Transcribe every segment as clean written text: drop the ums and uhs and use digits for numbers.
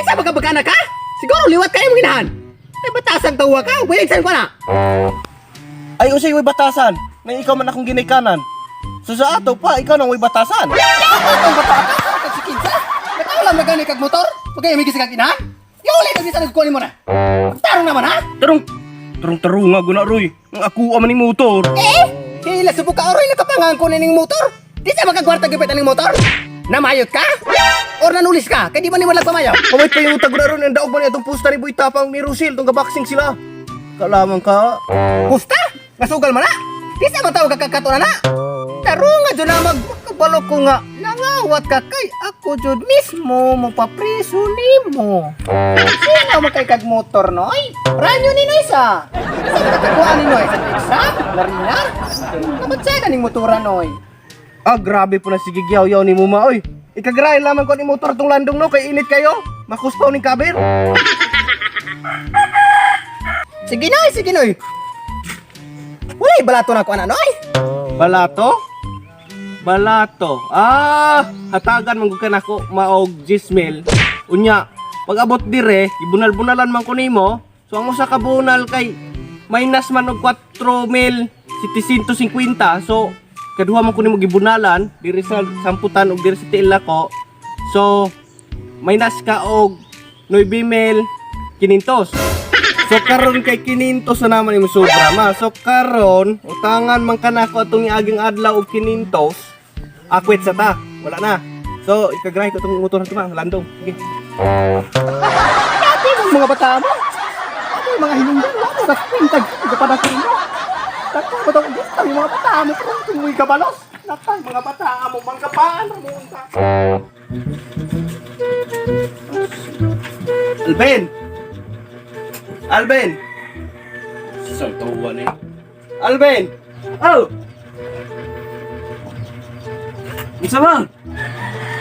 Di sa magkabagana ka? Siguro liwat kayo mong ginahan. Ay batasang tawa ka, bayag saan ko na. Ay usay way batasan. Nang ikaw man akong ginikanan. So sa ato pa ikaw nang way batasan. Ang bata ka, kag si Kinsa. Nakaulam na gani kag motor, pagay may kag ginahan. Yung ulit ang bisa nagkuha mo na. Tarong naman ha? Tarong tarong tarong nga guna Roy. Ang ako man ning motor. Eh, hila subok ka oroy nakapangang ko ning motor. Di sa magkagwarta gipit aning motor. Namayot ka? Or nanulis ka? Kay di ba ni wala pamayaw? Pamay pa yung utag guna Roy, ang daog man itong pusta ni Boy Tapang ni Rusil, tong gaboxing sila. Kalamang ka. Pusta? Nasugal man na? Di sa matawag ka kakato na na? Tarunga jud na magkabalo ko nga nangawat ka kay ako jud mismo mo papriso nimo. Sino mo kay kag motor noy? Ranyo ni Noy sa. Sa makakakuha ni Noy sa exam, larinar. Namatsaga ning motora noy. Ah, grabe po na sige gyaw-yaw ni Muma, oy. Ikagrahin lamang ko ni motor tong landong no, kay init kayo. Makuspaw ning kabir. Sige noy, sige noy. Uy, balato na ko ana noy. Balato? Balato. Ah, hatagan man gud ka nako maog gismil. Unya, pag abot dire, ibunal-bunalan man ko nimo. So ang usa ka bunal kay minus man og 4,750. So kaduha man ko nimo gibunalan diri sa samputan og diri sa tiil nako. So minus ka og 9,500. So karon kay kinintos na naman imong sobra ma. So karon utangan man kanako atong iaging adlaw og kinintos. Akwit sa ta. Wala na. So ikagrahe ko tong motor nato ma, landong. Sige. Dati mong mga bata mo. Ako yung mga hinungdan mo. Ako nagpintag. Nagpadakil mo. Dako ba daw gusto yung mga bata mo? Kung tumoy ka balos. Natang mga bata mo. Mangkapaan mo unta. Alvin. Alvin. Sa tuwa ni. Alvin. Oh! Unsa man?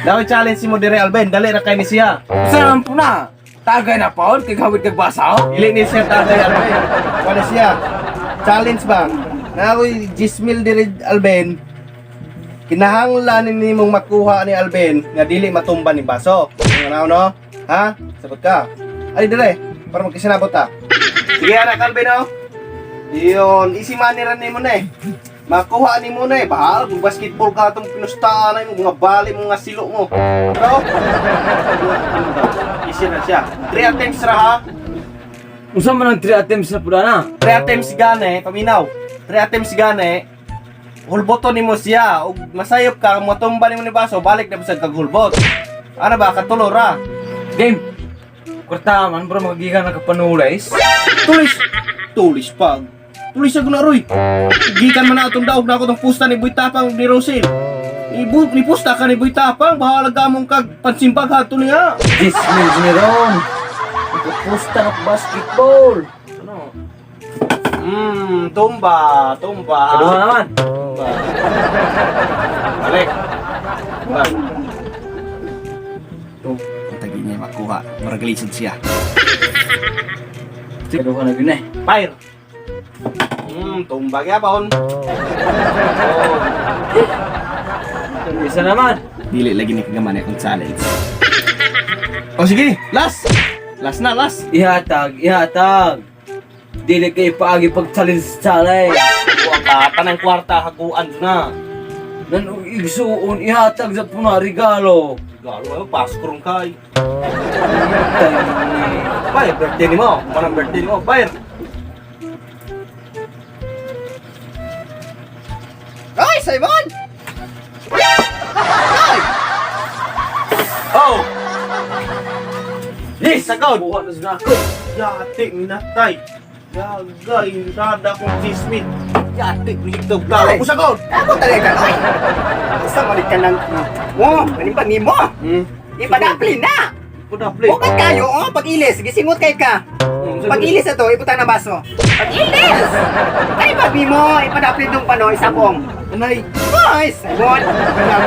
Daw challenge si mo dire Alvin, dali ra kay ni siya. Unsa man po na? Tagay na paon kay gawid kag basaw? Dili ni siya tagay Alvin. Wala siya. Challenge ba? Nakoy gismil dire Alvin. Kinahanglan ni nimong makuha ni Alvin nga dili matumba ni baso. Ano no? Ha? Sabot ka. Ali dire para magkisinabot ta. Sige anak Alvin oh. Diyon, easy money ra nimo na eh. Makuha ni mo na eh. Bahal, kung basketball ka itong pinustaan na yung mga bali mo, mga silo mo. Pero, ano ba? Easy na siya. 3 attempts ra ha. Unsa man ang 3 attempts na pula na? 3 attempts gani, paminaw. 3 attempts gani. Hulboton nimo siya ug masayop ka motumba nimo ni baso, balik na bisag kag hulbot. Ano ba katulo ra? Game. Kwarta man bro magagikan na kapanulays. Tulis. Tulis pag. Tulis ako na roy. Gikan man na atong daog na ako tong pusta ni Boy Tapang ug ni Rosel. Ibu ni pusta ka ni Boy Tapang, bahala gamong kag pansimbag hato niya. Dismil ni Ron. Pusta na basketball. Ano? Tumba, tumba. Kaduha naman. Tumba. Balik. Tumba. Ang tagi niya makuha. Murag lisod siya. Kaduha na yun eh. Fire. Tumba gyapon. Oh. Isa naman. Dili lagi ni kagaman akong challenge. O sige, last. Last na, last. Ihatag, ihatag. Dili kay paagi pag challenge challenge. Kuha ka, tanang kwarta, haguan na. Nan og igsuon ihatag sa puna regalo. Galo ayo, pasko ron kay. Tayo ni. Fire, birthday ni mo. Manang birthday ni mo, fire. Ay, Simon! Ay! Oh! Yes, Sagod. Buhat na sa ako. Yati, minatay. Gagay, sada kong chismit. Yati, nito galo. Ay. Usagod! Ako talaga, oy! Basta malit ka ng... Oh, ganun ni mo? Ipadapli na! Pudapli. Bukat kayo, oh, pag-ilis. Gisingot kay ka. Pag-ilis na to, ibutang ng baso. Pag-ilis! Ay, pag mo, ipadapli dong pano, isabong. Anay, Ay, Simon!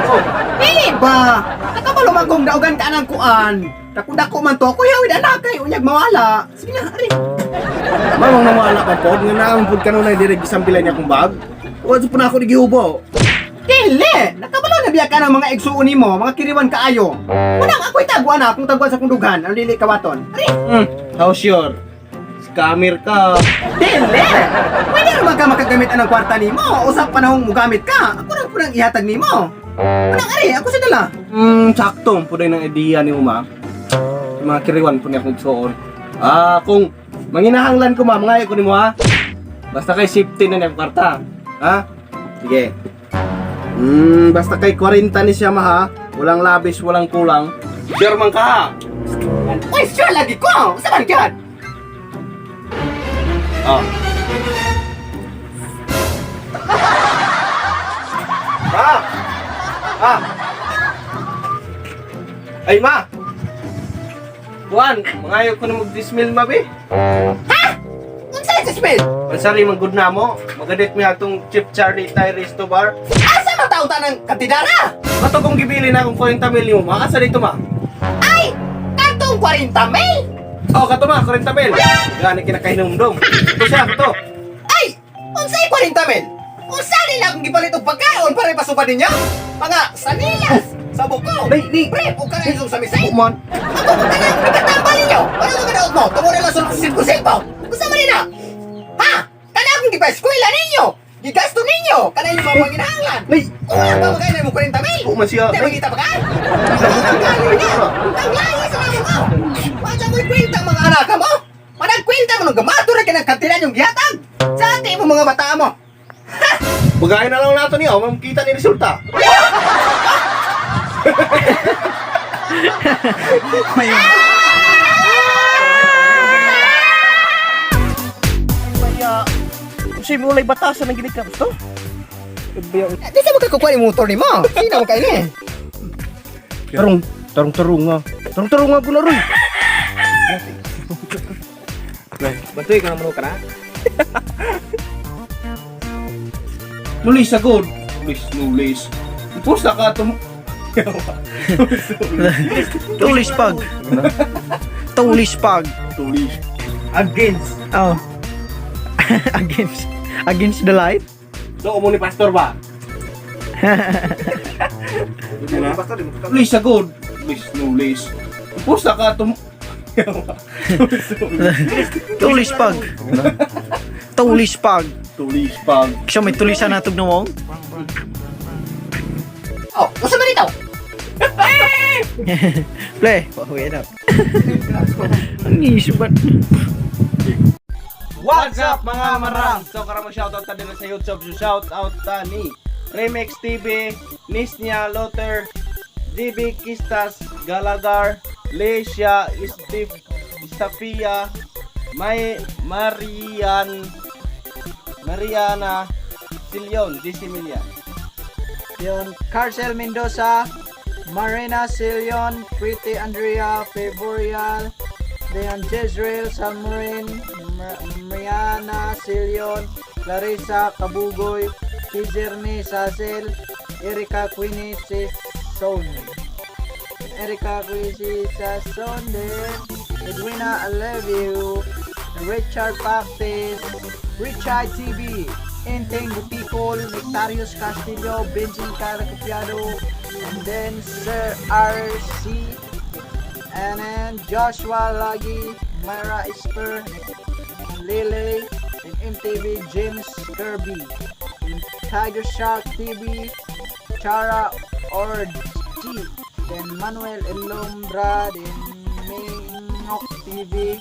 ko. Dili ba? Nakabalumagong daugan ka ng kuan. Dako-dako man to, kuya, wid anak kay unyag mawala. Sige na, ari. Mamang nawala ka pod, nga naang pod kanunay dire gisambilan niya akong bag. Wa jud pa na ako gihubo. Di Dili! Nakabalo na biya ka ng mga igsuon nimo, mga kiriwan kaayo. Unang ako'y taguan na kung taguan sa kong dughan, ang dili kawaton. Ari, How sure? Scammer ka. dili! Pwede naman ka makagamit anang kwarta nimo, usap panahong mugamit ka. Ako nang punang ihatag nimo. Unang ari, ako sa dala. Sakto po ng idea ni ma. Yung mga kiriwan po niya kung suon. Ah, kung manginahanglan ko ma, mga ko nimo ha. Basta kay safety na niya ang kwarta. Ha? Sige. Basta kay 40 ni siya ma ha. Walang labis, walang kulang. Sure man ka ha. Uy, sure lagi ko! Sa man gyud? Oh. Ma! Ah! Ay, ma! Juan, mangayo ko na mag-dismil, ma, be. Unsa sa smell? Mansari, mag-good na mo. Magadit mi atong Chip Charlie Thai Resto Bar. Asa man taong tanang kantidara? Ato kong gibili na akong 40 mil mo, ma. Asa dito, ma? Ay! Katong 40 mil! Oh, kato, ma, 40 mil. Gani kinakahinumdum. Ito siya, ito. Ay! Unsay 40 mil? Unsa nila akong gipalit og pagkaon para ipasubad ninyo? Mga sanilas sa buko. Nay, nay. Pre, ug kanang isong sa misay. Kuman. Ako kung kanang ikatambal ninyo. Para mo kadaot mo, tungod na lang sa silpo-silpo. Unsa man nila? Ha? Kana akong gipa-eskwela ninyo. Gigasto ninyo. Kana inyong mga panginahanglan. Nay. Kung wala pa magkailan mo 40 mil. Kuman siya. Di magita pa ka? Ang galing niya. Ang langis na mo. Wala mo'y kwenta mga anak mo. Managkwenta mo nung gamato ra ka ng kantilan yung gihatag. Sa ati mo mga bata mo. Bagayin na lang nato niyo, makita ni resulta. Kaya, kasi mulay batasan ang ginikap to. Di sa magkakukuha ni motor ni mo. Sino mo kaini? Tarong, tarong tarong nga. Tarong tarong nga guna roy. Batoy ka naman ka na. Nulis agod. Nulis, nulis. Pusta ka tum. Tulis pag. Tulis pag. Tulis. Against. Oh. Against against the light. Do mo ni pastor ba? Nulis agod. Nulis, nulis. Pusta ka tum. Tulis pag. Tulis pag. Tulis pag. So may tulisan natog na wong. Oh, usa man dito. Play. Pauwi na. Ang isuban. What's up mga marang? So karon mo shoutout ta din sa YouTube. So shoutout ta ni Remix TV, Nisnia Lotter, GB Kistas, Galagar, Lesia, Steve, Stafia, May Marian, Mariana, Silion, Disimilia. Yon Carcel Mendoza, Marina Silion, Pretty Andrea, Favorial, Leon Jezreel, Samurin, Mariana Silion, Larissa Kabugoy, Kizerni Sasel, Erika Queenie Sison. Erika Queenie Sison, then Edwina Alevio, Richard Pactis, Richard TV, Enteng Butikol, Nectarius Castillo, Vincent Caracopiado, and then Sir RC, and then Joshua Lagi, Myra Esper, Lele, and MTV James Kirby, and Tiger Shark TV, Chara Org, then Manuel Elombra, then Mingok TV,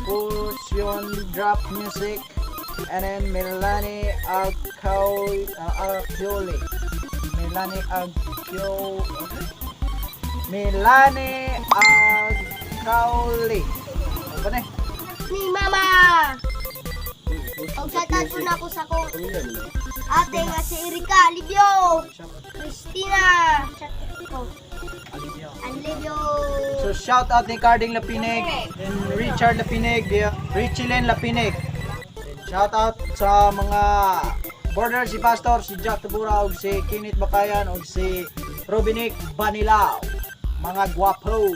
Fusion Drop Music, and then Melanie Arcioli. Melanie Arcio... Melanie Arcauli. Ano ba na eh? Ni Mama! Og shoutout po na ako sa akong ate nga si Erika Alibio! Christina! Shoutout ko. Alibio! So shout out ni Carding Lapinig, and Richard Lapinig, Richilyn Lapinig. And shout out sa mga border si Pastor, si Jack Tabura, ug si Kinit Bakayan, ug si Robinic Banilao. Mga gwapo.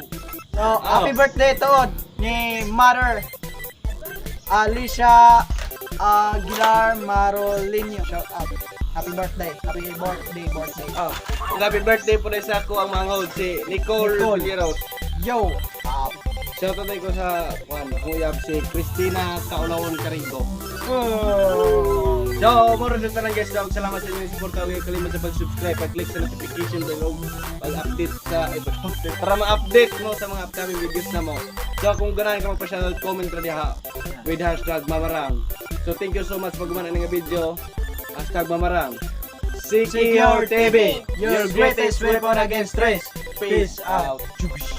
So, happy birthday tuod ni Mother Alicia Aguilar Marolinho. Shout out. Happy birthday. Happy birthday, birthday. Oh, happy birthday po na sa ako ang manghod si Nicole, Nicole. Giros. Yo! Shoutout ko sa one, kuyab si Christina Kaulawon Carigo. Oh. So, moro sa tanan, guys. Dog. Salamat sa inyong suporta. Huwag kalimot sa pag-subscribe, pag-click sa notification bell ug pag-update sa pag-update para ma-update mo sa mga upcoming videos na mo. So, kung ganahan ka magpa-shoutout, comment ra diha with #Mamarang. So, thank you so much pag gumawa ng video. #Mamarang. Secure TV, Your greatest weapon against stress. Peace out. Peace.